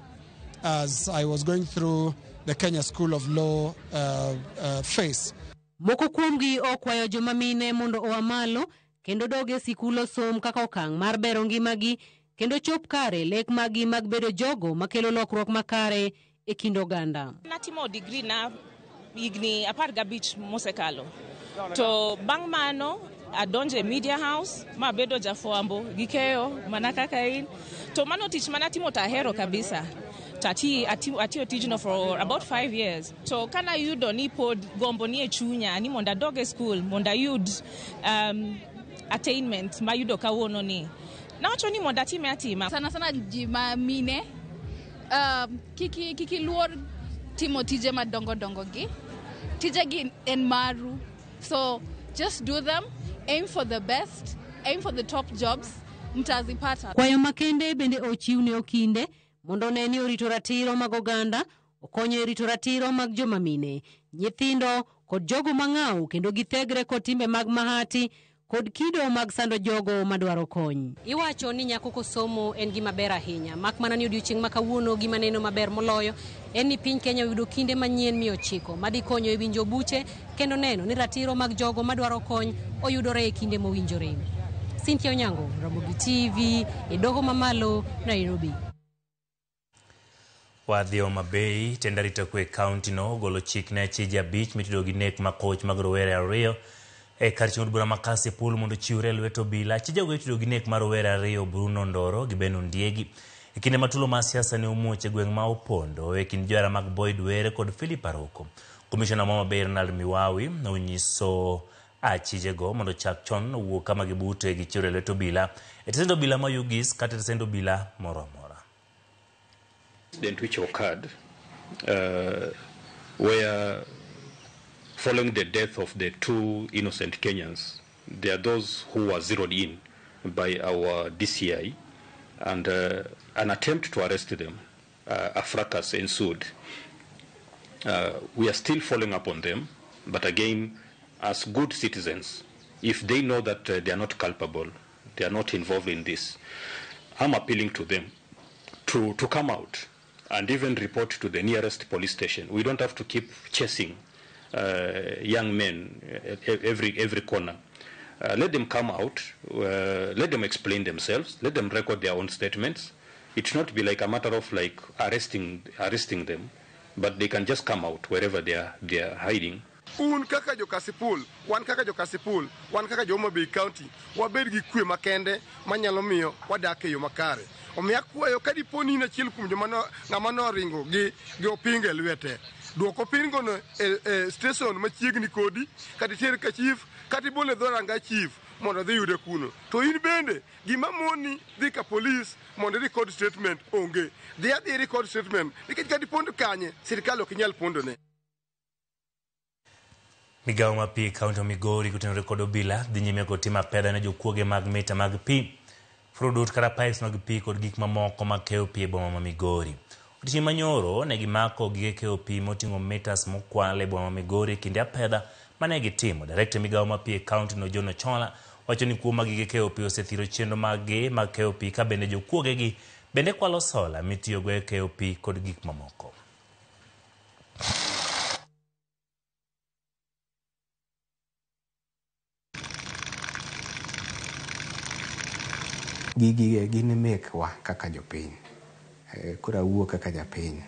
as I was going through the Kenya School of Law phase. Moko kuomgi okwayo joma mine mondo oa malo kendo dog e sikul osom kaka okang' mar bero ngimagi kendo chop kare lek maggi mag bedo jogo makelo lokruok makare e kind oganda. Natimo degree na higni 15 mosekalo. To bang' mano adonje media house mabedo jafwambo gi keyo mana kaka in. To mano tich manatimo to ahero kabisa. Atiyo tijno for about 5 years. To kana yudo ni pod gombo ni e chunya ni mondo adog e school mondo ayud attainment mayudo kawuono ni. Nawacho ni mondo atime atima. Sana sana ji ma mine kiki luor timo tije madongo dongo gi. Tije gi en maru. So just do them, aim for the best, aim for the top jobs, mtazipata. Kwayo makende bende ochiw ne okinde mondo ne ni orito ratiro mag oganda, okonyo e rito ratiro mag joma mine, nyithindo kod jogo mang'aw kendo githegre kod timbe mag mahati kod kido mag sando jogo madwaro kony. Iwacho ni nyako kosomo en gima ber ahinya, mak mana ni odiochieng' ma kawuono gima neno maber moloyo en ni piny Kenya oyudo kinde manyien 900 madhi konyo e winjo buche kendo neno ni ratiro mag jogo madwaro kony oyudore e kinde mowinjore. Cynthia Onyango, Ramogi TV, e doho mamalo, Nairobi. Wadhi Homa Bay, tend arita kwe kaunti no ogolo chik ne achije 5 mitudo gi nek makoch mag rowere 2 e kar chung' od bura ma Kasipul mondo ochiwre e lwet obila. Achijego itudo gi nek mar rowere 2 Bruno Ndoro gi Ben Ondiegi e kinde ma tulo mar siasa ne omuoch e gweng' ma Opondo e kind johera mag Boyd Were kod Philip Aroko. Komishona ma Homa Bay Ronald Miwawi nonyiso achijego mondo chak chon owuok kama gibute gichiwre e lwet obila e tesend obila ma Ugis kata e tesend obila moro amora. Incident which occurred where following the death of the 2 innocent Kenyans, there are those who were zeroed in by our DCI, and an attempt to arrest them, a fracas ensued. We are still following up on them, but again, as good citizens, if they know that they are not culpable, they are not involved in this, I'm appealing to them to come out and even report to the nearest police station. We don't have to keep chasing young men every corner. Let them come out, let them explain themselves, let them record their own statements. It should not be like a matter of like arresting them, but they can just come out wherever they are hiding. Un kaka jo Kasipul, wan kaka jo Kasipul, wan kaka jo Homa Bay County, wabed gi kwe makende manyalo miyo wadak e yo makare. Omiyo akwayo ka dipo ni in achiel kuom joma ng'ama noringo gi opinga e lwete, duok opingono e station machiegni kodi, kata iter ka chief, kata ibol e dhoranga chief. mondo odhi yude kuno. To in bende gima moni dhi ka polis mondo i record statement onge. Dhi adhi record statement nikech kata ipondo kanye, sirikal ok inyal pondone. Migawo mar pi e kaunti ma Migori kotenore kod obila dhi nyime kod timo apedha ne jokuoge mag mita mag pi, furudut kata pipes mag pi kod gik mamoko mag keyo pi e boma ma Migori. Odiechieng' manyoro ne gimako gige keyo pi moting'o mitas mokwal e boma ma Migori e kinde apedha mane gitimo. Direkta e migawo mar pi e kaunti no John Ochola wacho ni kuo mag gige keyo pi osethiro chenro mag gi mag keyo pi ka bende jokuoge gi bende kwalo sola mitiyogo e keyo pi kod gik mamoko. Gigi gin mekwa kaka jopiny. Koro awuo kaka japiny.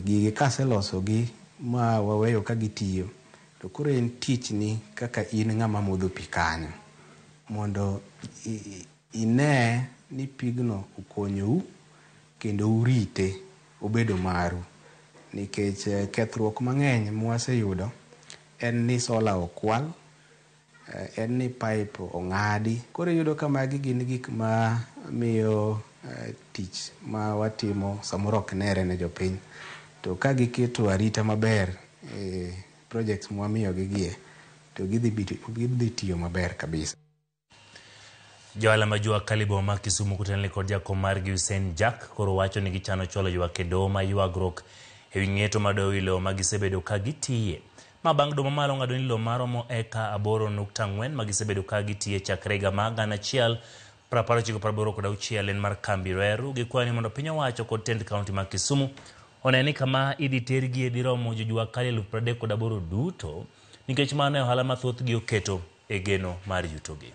Gigi kaselosogi ma waweyo ka gitiyo, to koro en tichni kaka in ng'ama modho pi kanyo mondo ine ni pigno okonyou kendo urite obedo maru. Nikech kethruok mang'eny mwaseyudo en ni sola okwal, en ni pipe ong'adi. Koro iyudo ka magi gin gik ma miyo tich ma watimo samoro ok nere ne jopiny. To ka giketo arita maber e projects mwamiyogi gie, to gidhi tiyo maber kabisa. Johala ma jua kali boma ma Kisumu kotenore kod jakom margi Hussein Jack koro wacho ni gichano chwalo ywak e doho ma ywagruok ewi ng'eto mar doho ewi lowo ma gisebedo ka gitiye. Ma bang' doho mamalo ng'ado ni lowo maromo eka 8.4 ma gisebedo ka gitiye chakre higa mar 1986 en mar kambi Reru. Gikwayo ni mondo piny owacho kod tend kaunti ma Kisumu one ni kama idhi tergie dhi romo jojua kali 38,000 duto nikech mano e ohala ma thothgi oketo e geno mar yutogi.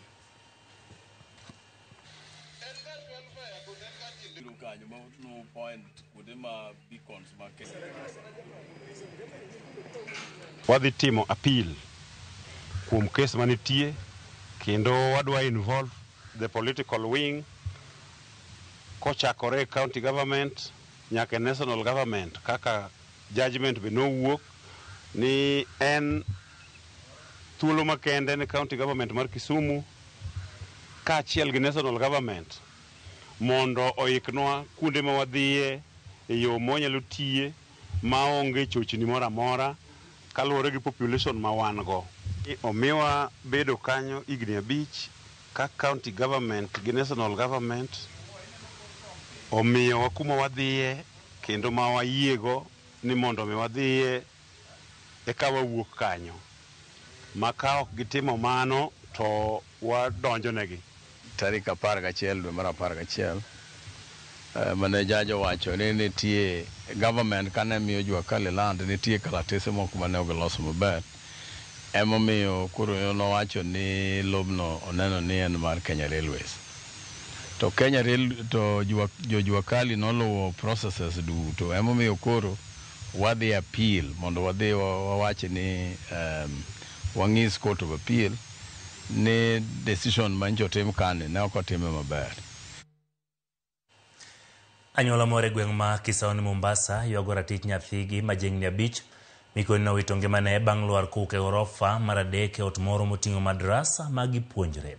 Wadhi timo appeal kuom kes manitie kendo wadwa involve the political wing kochakore e county government nyaka e national government kaka judgment be nowuok ni en thuolo makende ne county government mar Kisumu kaachiel gi national government mondo oiknwa kuonde ma wadhiye e yo mwanyalo tiye maonge chochni moro amora kaluwore gi population ma wan go. Omiwa bedo kanyo higni 5 ka county government gi national government omiyowa kuma wadhiye kendo ma wayiego ni mondo mi wadhiye eka wawuok kanyo. Ma ka ok gitimo mano to wadonjo negi. Tarik 11 dwe mar 11 mane judge owacho ni nitie government kane miyo jua kali land nitie kalatese moko mane ok giloso maber. Emomiyo koro nowacho ni lobno oneno ni en mar Kenya Railways. To Kenya Rail to jua kali noluwo processes duto. Emomiyo koro wadhi appeal mondo wadhi wawach ni wang'is Court of Appeal ni decision mancho otim kani ne ok otime maber. Anyuola moro e gweng' ma Kisauni Mombasa ywago ratich nyathigi ma jahigni 5 mikoni nowito ngimane bang' lwar kowuok e orofa mar 3 e ot moro moting'o madrasa ma gipuonjre.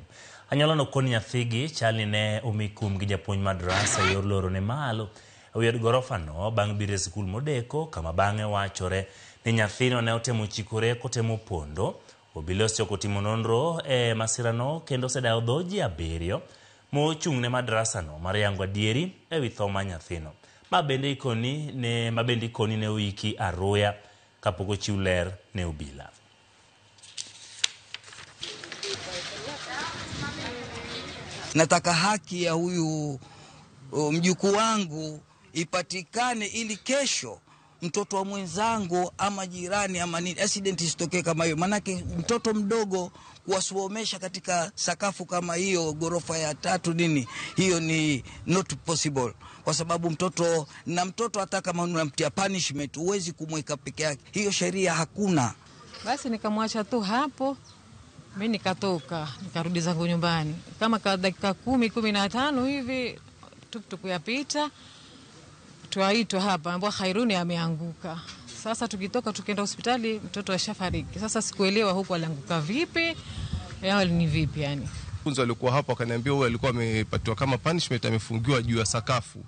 Anyuola no koni nyathigi chal ni ne omi kum gi japuonj madrasa e yor lorone malo e wi od gorofa no bang' biro e sikul modeko kama bang'e wachore ni nyathino ne otemo chikore kotemo pondo. Obila osechako timo nonro e masirano kendo osedayo dho ji 7 mochung' ne madrasa no mar yango adieri ewi tho mar nyathino. Ma bende ikoni ne oiki aruya kapok ochiw ler ne obila. Nataka haki ya huyu mjukuu wangu ipatikane ili kesho mtoto wa mwenzangu ama jirani ama nini accident isitokee kama hiyo. Manake mtoto mdogo kuwasomesha katika sakafu kama hiyo gorofa ya 3 nini, hiyo ni not possible. Kwa sababu mtoto na mtoto hata kama unamtia punishment huwezi kumweka peke yake, hiyo sheria hakuna. Basi nikamwacha tu hapo, mimi nikatoka nikarudi zangu nyumbani kama dakika 10 15 hivi tuktuk yapita tuaitwa hapa ambao Khairuni ameanguka. Sasa tukitoka tukienda hospitali mtoto ashafariki. Sasa sikuelewa huko alianguka vipi Hali ni vipi yani? Funzo alikuwa hapo akaniambia huyu alikuwa amepatiwa kama punishment, amefungiwa juu ya sakafu.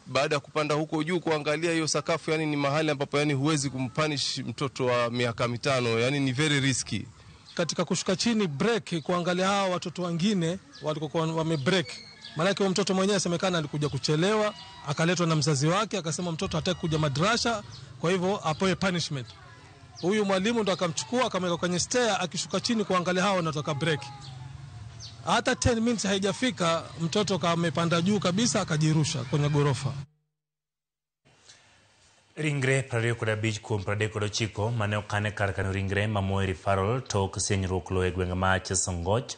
Baada ya kupanda huko juu kuangalia hiyo sakafu, yani ni mahali ambapo yani huwezi kumpunish mtoto wa miaka 5, yani ni very risky. Katika kushuka chini break kuangalia hawa watoto wengine walikokuwa wame break. Maana huyo mtoto mwenyewe asemekana alikuja kuchelewa, akaletwa na mzazi wake, akasema mtoto hataki kuja madrasa, kwa hivyo apewe punishment. Huyu mwalimu ndo akamchukua akamweka kwenye stair, akishuka chini kuangalia hawa wanatoka break. Hata 10 minutes haijafika mtoto kamepanda juu kabisa akajirusha kwenye gorofa. Ringre 25 kuom 39 mane okane kar kano ringre ma Moi Referral tok sienyruok lowo e gweng' ma Chesongoch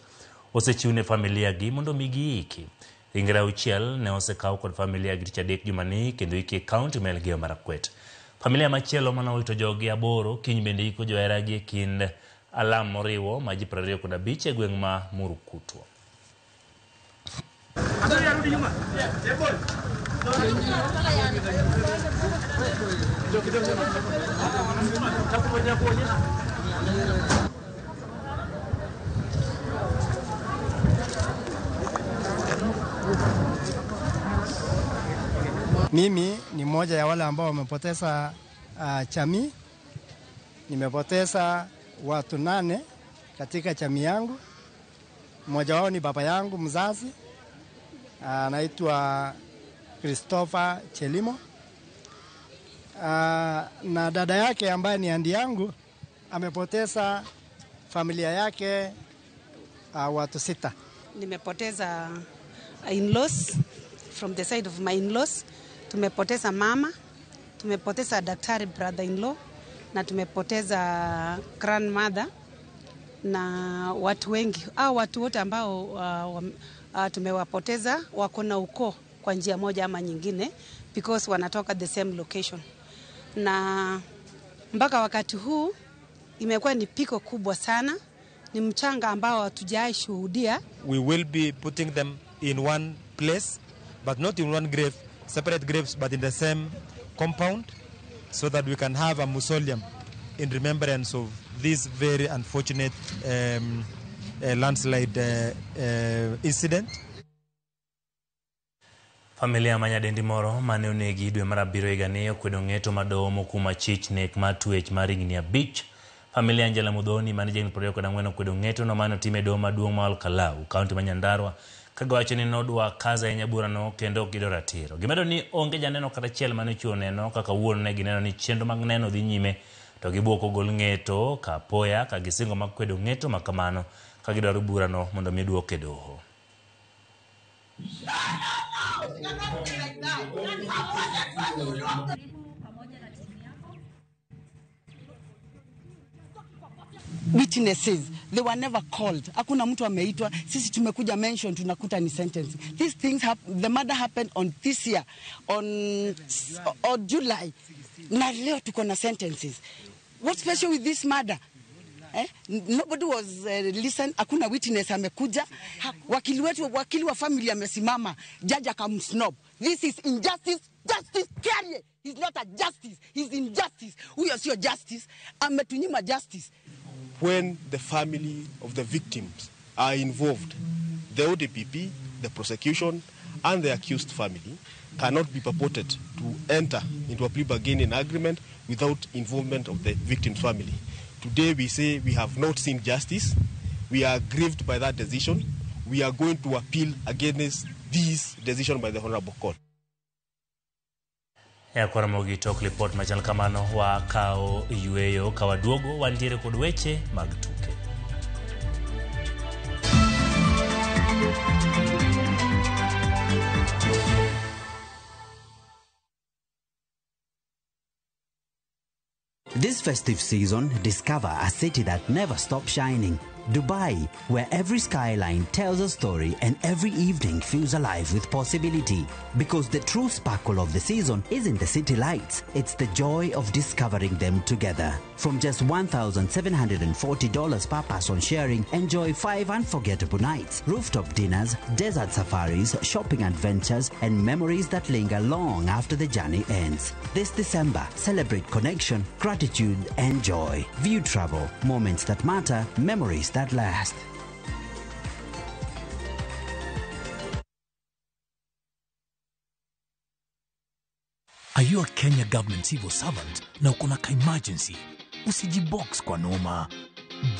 osechiw ne familia gi mondo mi giiki. Ringre 6 ne osekaw kod familia gi tich adek jumani kendo iki e kaunti ma Elgeyo Marakwet. Familia machielo mane owito jogi 8 kiny bende iko joheragi e kind alam moriwo ma ji 25 e gweng' ma Murukutwa. Mimi ni mmoja ya wale ambao wamepoteza jamii. Nimepoteza watu 8 katika jamii yangu. Mmoja wao ni baba yangu mzazi, anaitwa Christopher Chelimo. Na dada yake ambaye ni andi yangu amepoteza familia yake watu 6. Nimepoteza in-laws from the side of my in-laws. Tumepoteza mama, tumepoteza daktari brother-in-law, na tumepoteza grandmother na watu wengi. Hao watu wote ambao tumewapoteza wako na ukoo kwa njia moja ama nyingine because wanatoka the same location. Na mpaka wakati huu imekuwa ni piko kubwa sana, ni mchanga ambao hatujawahi shuhudia. We will be putting them in one place, but not in one grave, separate graves, but in the same compound, so that we can have a mausoleum in remembrance of this very unfortunate landslide incident. Familia ma nyadendi moro mane onegi dwe mar 7 higani okwedo ng'eto ma doho mokumo achich nek mar twech mar higni 5. Familia Angela Mudhoni mane jahigni 24 okwedo ng'eto no mane otim e doho maduong' ma Olkalau, kaunti ma Nyandarua, kagiwacho ni nodwa kaza ahinya burano kendo ok gidwar ratiro. Gimedo ni onge janeno kata achiel mane ochiwo neno kaka wuon ne gineno ni chenro mag neno dhi nyime, to gibuok ogol ng'eto ka apoya ka gisingo mag kwedo ng'eto ma kamano ka gidwaro burano mondo mi duok e doho. Witnesses, they were never called. Hakuna mtu ameitwa. Sisi tumekuja mention tunakuta ni sentence. These things happen, the murder happened on this year on July. Na leo tuko na sentences. What's special with this murder? Nobody was listened. Hakuna witness amekuja. Wakili wetu, wakili wa family amesimama. Judge akamsnob. This is injustice. Justice Kiarie. He's not a justice. He's injustice. Huyo sio justice. Ametunyima justice. When the family of the victims are involved, the ODPP, the prosecution, and the accused family cannot be purported to enter into a plea bargaining agreement without involvement of the victim's family. Today we say we have not seen justice. We are aggrieved by that decision. We are going to appeal against this decision by the Honorable Court. Yakora mogi tok lipot machal kamano wakawo yweyo ka waduogo wantiere kod weche mag tuke. This festive season, discover a city that never stops shining. Dubai, where every skyline tells a story and every evening feels alive with possibility. Because the true sparkle of the season isn't the city lights, it's the joy of discovering them together. From just $1,740 per person sharing, enjoy 5 unforgettable nights, rooftop dinners, desert safaris, shopping adventures, and memories that linger long after the journey ends. This December, celebrate connection, gratitude, and joy. View travel, moments that matter, memories that that last. Are you a Kenya government civil servant na uko na ka emergency? Usijibox kwa noma.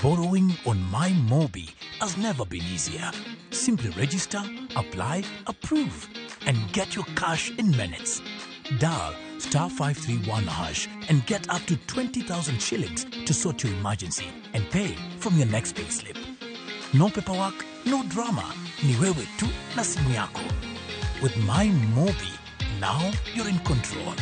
Borrowing on My Mobi has never been easier. Simply register, apply, approve, and get your cash in minutes. Dial star 531 hash and get up to 20,000 shillings to sort your emergency and pay from your next payslip. No paperwork, no drama. Ni wewe tu na simu yako. With My Mobi, now you're in control.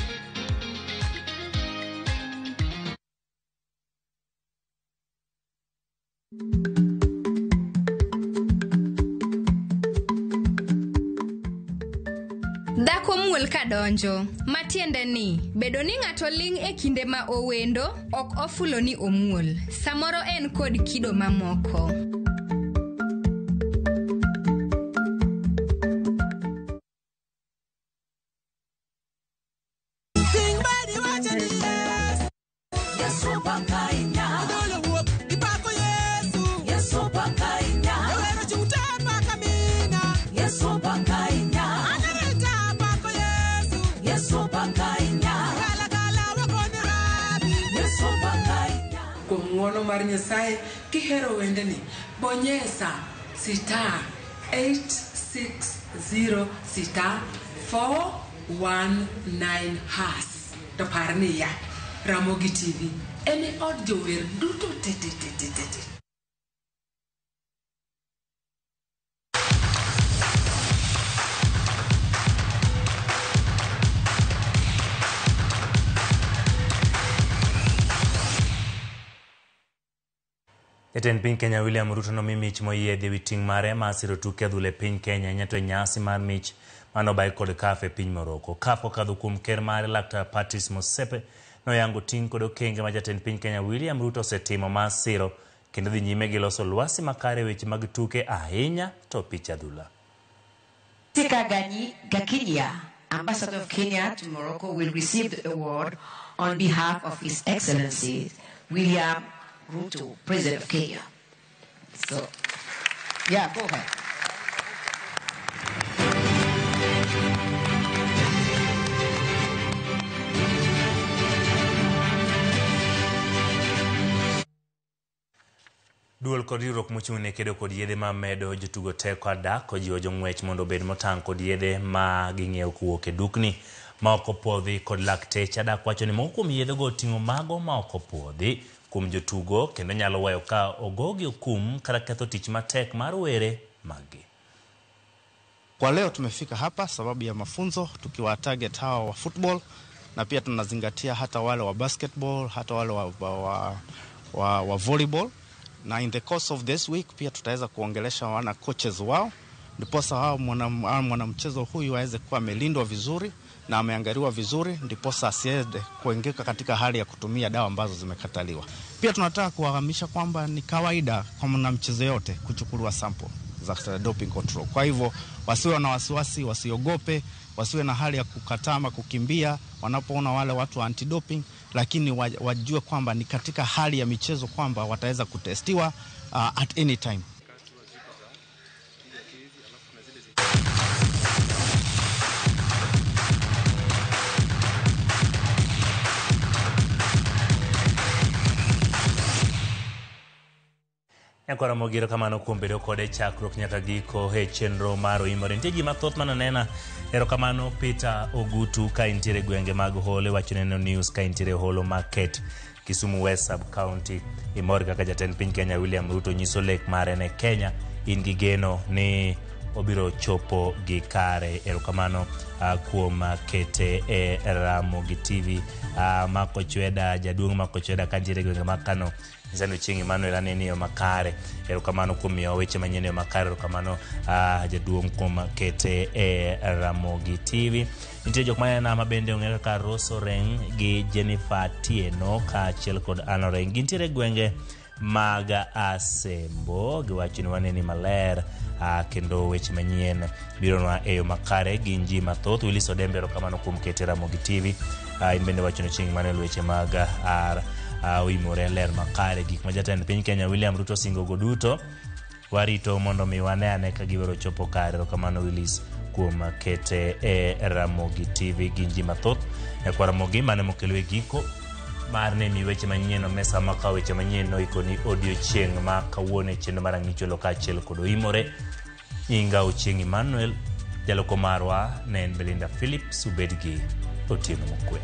Dhako muol kadonjo, matiende ni bedo ni ng'ato ling' e kinde ma owendo ok ofulo ni omuol. Samoro en kod kido mamoko. Kuom ng'uono mar Nyasaye kihero wendni, bonyesa star 860 star 419 hash. To par niya, Ramogi TV en e od jower duto te te te te te te. Jatend piny Kenya William Ruto nomi mich moyiedhi ewi ting' mare mar siro tuke adhula e piny Kenya nyato e nyasi mar mich manobai kod CAF e piny Morocco. CAF kokadho kuom ker mare Laktar Patrice Motsepe noyango ting' kod okenge ma jatend piny Kenya William Ruto osetimo mar siro kendo dhi nyime gi loso lwasi makare e weche mag tuke ahinya to pich adhula. Tika Gani Gakinia, Ambassador of Kenya to Morocco, will receive the award on behalf of His Excellency William Ruto, President of Kenya. So, yeah, go ahead. Duol kod riwruok mochung' ne kedo kod yedhe ma medo jotugo teko adak ojiwo jong'wech mondo obed motang' kod yedhe ma ging'iewo kowuok e dukni ma ok opuodhi kod lakteche. Adak wacho ni moko kuom yedhego oting'o mago ma ok opuodhi kuom jotugo kendo nyalo weyo ka ogogi okum kata ketho tich matek mar were maggi. Kwa leo tumefika hapa sababu ya mafunzo tukiwa target hawa wa football na pia tunazingatia hata wale wa basketball, hata wale wa volleyball, na in the course of this week pia tutaweza kuongelesha wana coaches wao ndiposa hao mwanamchezo huyu aweze kuwa amelindwa vizuri na ameangaliwa vizuri, ndiposa asiende kuingika katika hali ya kutumia dawa ambazo zimekataliwa. Pia tunataka kuwahamisha kwamba ni kawaida kwa mwanamchezo yote kuchukuliwa sample za doping control. Kwa hivyo wasiwe na wasiwasi, wasiogope, wasiwe na hali ya kukataa ama kukimbia wanapoona wale watu wa anti-doping, lakini wajue kwamba ni katika hali ya michezo kwamba wataweza kutestiwa at any time. Nyakwara Mogiro kamano kuom bedo kode chakruok nyaka giko e chenro mar Oimore. Nitie ji mathoth manonena. Erokamano Peter Ogutu ka intiere gwenge mag Holo, iwacho neno news ka intiere Holo Market, Kisumu West Sub County. Imor kaka jatend piny Kenya William Ruto nyiso lek mare ne Kenya. In gi geno ni obiro chopo gi kare. Erokamano kuom kete e Ramogi TV. Mako Chweda, jaduong' Mako Chweda ka ntiere gwenge mag Kano. Nzano Chieng' Emmanuel aneni yo makare. Erokamano kuom miyowa weche manyien e yo makare. Erokamano jaduong' kuom kete e Ramogi TV. Nitie jok manena ma bende ong'ere kaka Rose Oreng gi Jennifer Tieno kaachiel kod Ann Oreng. Gintiere gwenge mag Asembo. Giwacho ni waneni maler kendo weche manyien bironwa e yo makare. Gin ji mathoth. Willis Odembe erokamano kuom kete Ramogi TV. In bende wacho ni Chieng' Emmanuel weche mag Oimore ler makare gik ma jatend piny Kenya William Ruto osingogo duto warito mondo mi wane ane ka gibiro chopo kare. Erokamano Willis kuom kete e Ramogi TV gin ji mathoth nyakwar Ramogi mane mokelo e giko mar ne mi weche manyien omesa maka weche manyien noikoni odiochieng' ma kawuono e chenro mar ang'icholo kaachiel kod oimore. Nyinga Ochieng' Emmanuel, jaloko marwa ne en Belinda Phillips. Ubed gi otieno mokwe.